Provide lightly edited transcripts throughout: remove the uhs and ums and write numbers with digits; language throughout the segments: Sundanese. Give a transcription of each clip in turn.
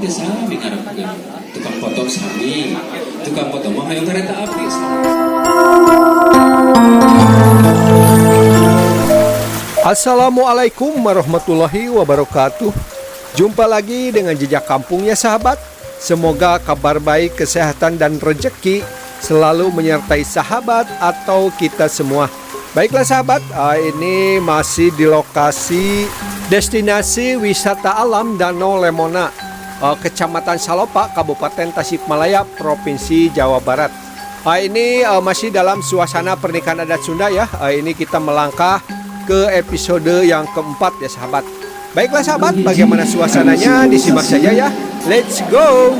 oge sami ngarepkeun. Tukang foto sami, tukang foto mah hoyong kereta api. Assalamualaikum warahmatullahi wabarakatuh. Jumpa lagi dengan Jejak Kampung ya, sahabat. Semoga kabar baik, kesehatan, dan rejeki selalu menyertai sahabat atau kita semua. Baiklah sahabat, ini masih di lokasi destinasi wisata alam Danau Lemona, Kecamatan Salopa, Kabupaten Tasikmalaya, Provinsi Jawa Barat. Ini masih dalam suasana pernikahan adat Sunda ya. Ini kita melangkah ke episode yang keempat ya, sahabat. Baiklah sahabat, bagaimana suasananya? Disimak saja ya. Let's go!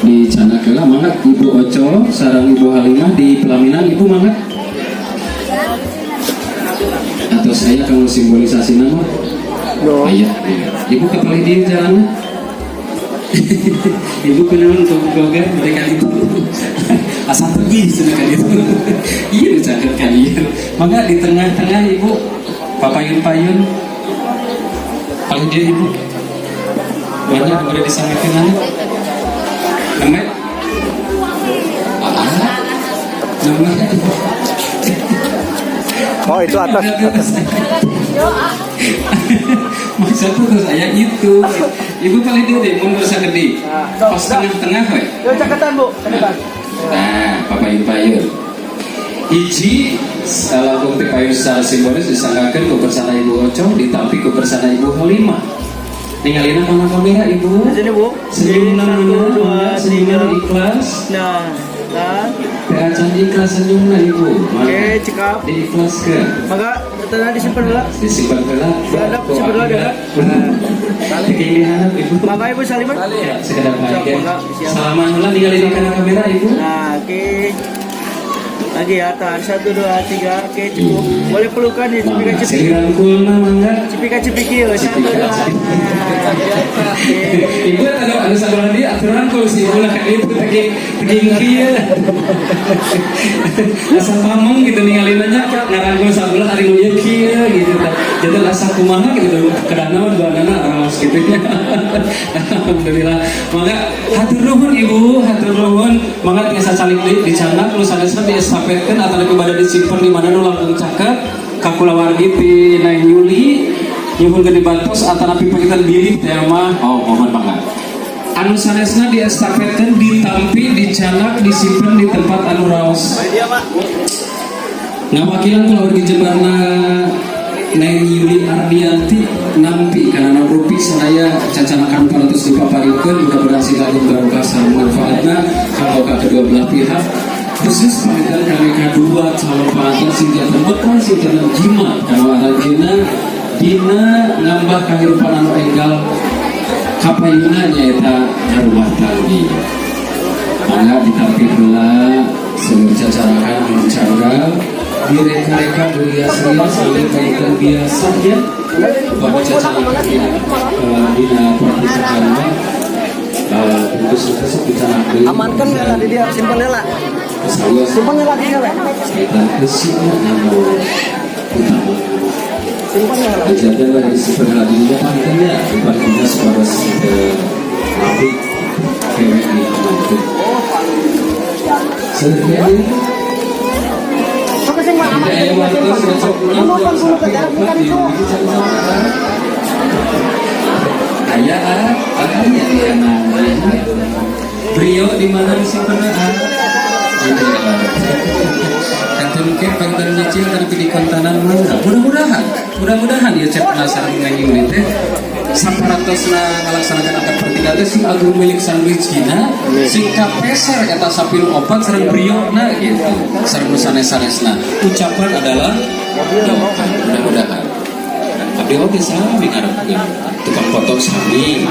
Dicandak heula mangga Ibu Oco sareng Ibu Halimah di pelaminan. Ibu, mangga. Atau saya kalau simbolisasi nama. No. Aya, Ibu ke palih dieu jalanna. Ibu kunaon keluarga mereka itu asa tebih cenah ka ditu. Iya, dicaket ka dieu. Mangga di tengah-tengah, Ibu. Papayun-payun. Palih dieu, Ibu. Banyak yang udah disangakeun. Nembe. Ah. Nembe. Oh, itu atas. Atas. Maksudnya terus saya itu. Ibu palih dieu deh, mundur sakedik. Pas tengah-tengah we. Yo caketan, Bu, caketan. Nah, papayun-payun. Hiji langkung ti payun secara simbolis disanggakeun ku kersana Ibu Oco, ditampi ku kersana Ibu Halimah. Ningalina kana kamera, Ibu. Di sini, Bu. Senyumna Satu, mana? dua, Senyumna tiga. Ikhlas. Nah, nah. Teh acan ikhlas senyumna, Ibu. Mangga. Oke, cekap. Diikhlaskeun. Maka tenang, disimpan dulu. Disimpan heula. Dihadap, simpan dulu, dihadap. Tiking dihandap, Ibu. Maka Ibu saliman. Ya, sekedar baik ya. Mangga, siap. Salaman heula, ningali kana kamera, Ibu. Nah, oke. Lagi ya, tahan. Satu, dua, tiga. Oke, cukup. Boleh pelukan di cipika Mangga, cipiki. dirangkulna mangga. Cipika cipiki loh. Satu, dua. Oke. Ibu ada anu sabelah dia atuh rangkul si ibu lah itu teking teking kieu. Asa pameng gitu ningalina nya, ngarangkul sabelah ari nu ieu kieu gitu tah. Jadi asa kumaha gitu kedana mah duanana raos gitu nya. Alhamdulillah. Mangga, hatur nuhun Ibu, hatur nuhun. Mangga tiasa calik deui, dicandak nu sanesna diestafetkeun atau lebih pada disimpan di mana nu langkung caket ka kulawargi ti Neng Yuli. Nyuhunkeun dibantos atanapi panginten bilih teh mah. Oh, mohon mangga. Anu sanesna diestafetkeun, ditampi, dicandak, disimpan di tempat anu raos. Ngawakilan keluarga Jembarna Neng Yuli Ardianti nampi karena non rupi sadaya cacanakan parantos dipaparikeun, mudah-mudahan sing agung barokah sareng manfaatna kanggo ka kedua belah pihak, khusus panginten kami kadua calon pengantin sing janten bekal, sing janten jimat kanggo aranjeunna dina nambah kahirupan anu enggal kapayuna, nyaeta ngarumah tanggi. Mangga ditampi heula sebelum cacanakan anu canggal, direka-reka, dirias-rias sambil panginten biasa ya upami cacanakan dina dina pernikahan mah bungkus-bungkus dicanak deui. Amankan nggak tadi dia simpan heula. Sawios Simpan heula dia, we. Kaitan keusina anu utama. Simpan heula. Ajarkan lah disimpan lagi juga panginten ya, panginten supados rapi kewek diamankeun. Sekian. Apa sih, Mak? Aman. Aya waktu sapi opat di aya aya di mana Brio di mana disimpan ah? Gitu. Kantun ke panginten nyicil tapi di kontanan mana? Mudah-mudahan, mudah-mudahan ya cep penasaran Neng teh saparantosna ngalaksanakan akad pernikahan teh sing agung milik sang rizkina, sing kapeser eta sapi nu opat sareng Brio na gitu, sareng nu sanes-sanesna. Ucapan adalah doa. Mudah-mudahan abdi oge sami ngarepkeun. Tukang foto sami,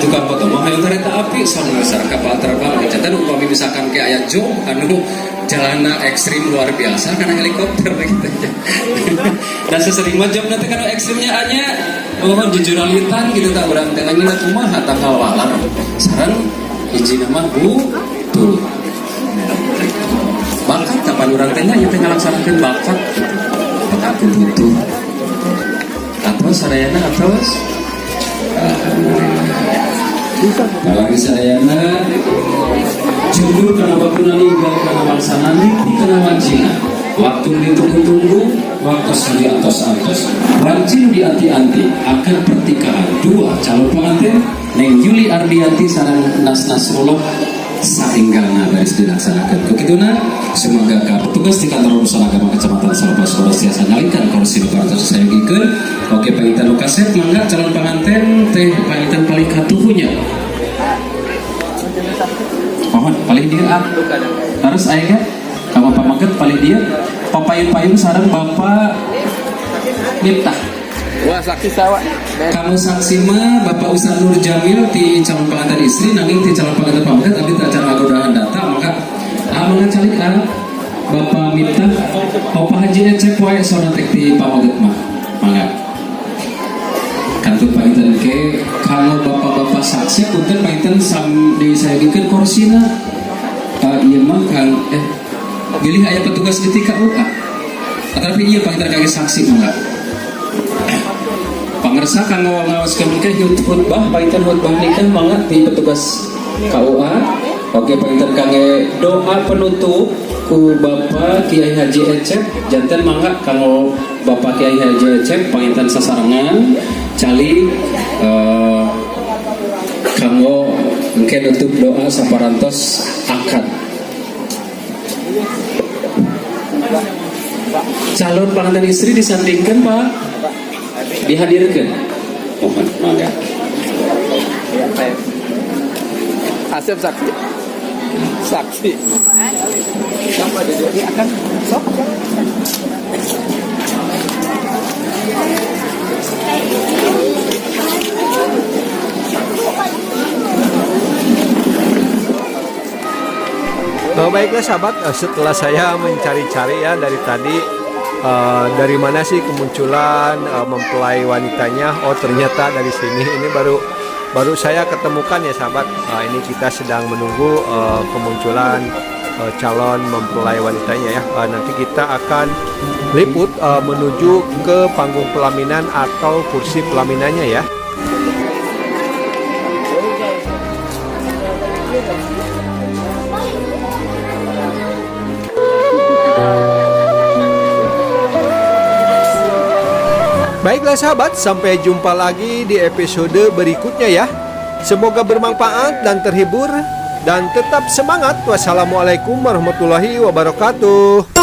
tukang foto mah hoyong kereta api sareng sareng kapal terbang. Janten upami misalkan ke aya job anu jalanna ekstrim luar biasa karena helikopter gitu. Dan sesering mah job nanti karena ekstrimnya hanya oh jujuralitan gitu tak urang teh nangina kumaha tanggal walar sareng hiji nama butuh bakat kapan urang teh nya ieu teh ngalaksanakeun bakat gitu. Bakat butuh atau sarayana atau alhamdulillah. Kalau sadayana jujur kana waktuna, ninggal kana wangsana, niti kana wancina. Waktu ditunggu-tunggu, waktu diantos-antos, wanci nu dianti-anti, akan pernikahan dua calon pengantin, Neng Yuli Ardianti sareng Nas Nasrullah, saenggalna baris dilaksanakan. Begituna, semoga ka petugas di kantor urusan agama Kecamatan Salopa Sora tiasa nyalingkan kursi nu parantos disayogikeun. Oke, panginten nu kasep, mangga calon pengantin teh panginten paling katuhunya. Mohon paling dia ah. Harus aya ka Bapak Maget paling dia papayun-payun sareng Bapak Miftah. Wah, saksi sawa. Kalau saksi mah Bapak Ustaz Nur Jamil ti calon pengantin istri, nanging ti calon pengantin pameget abdi teu acan ngagodahan data, maka ah, mangga calik ah Bapak Miftah, Bapak Haji Ecep wae sonatek ti pameget mah, mangga. Kantun panginten ke kalau bapak-bapak saksi, punten, panginten sam disayogikeun korsina. Ieu mah kang bilih aya petugas di KUA, tapi iya panginten kage saksi, mangga. Pangersa, kanggo ngaoskeun ke khutbah, panginten khutbah nikah, mangga di petugas KUA. Oke, panginten kangge doa penutup ku Bapak Kiai Haji Ecep, janten mangga kanggo Bapak Kiai Haji Ecep panginten sasarengan calik kanggo engke nutup doa saparantos akad. Calon pengantin istri disandingkan, Pak, dihadirkan, mohon mangga. Asep saksi. Saksi. Akan sok. Oh, baiklah sahabat, setelah saya mencari-cari ya dari tadi dari mana sih kemunculan mempelai wanitanya? Oh, ternyata dari sini. Ini baru baru saya ketemukan ya, sahabat. Ini kita sedang menunggu kemunculan calon mempelai wanitanya ya. Nanti kita akan liput menuju ke panggung pelaminan atau kursi pelaminannya ya. Baiklah sahabat, sampai jumpa lagi di episode berikutnya ya. Semoga bermanfaat dan terhibur dan tetap semangat. Wassalamualaikum warahmatullahi wabarakatuh.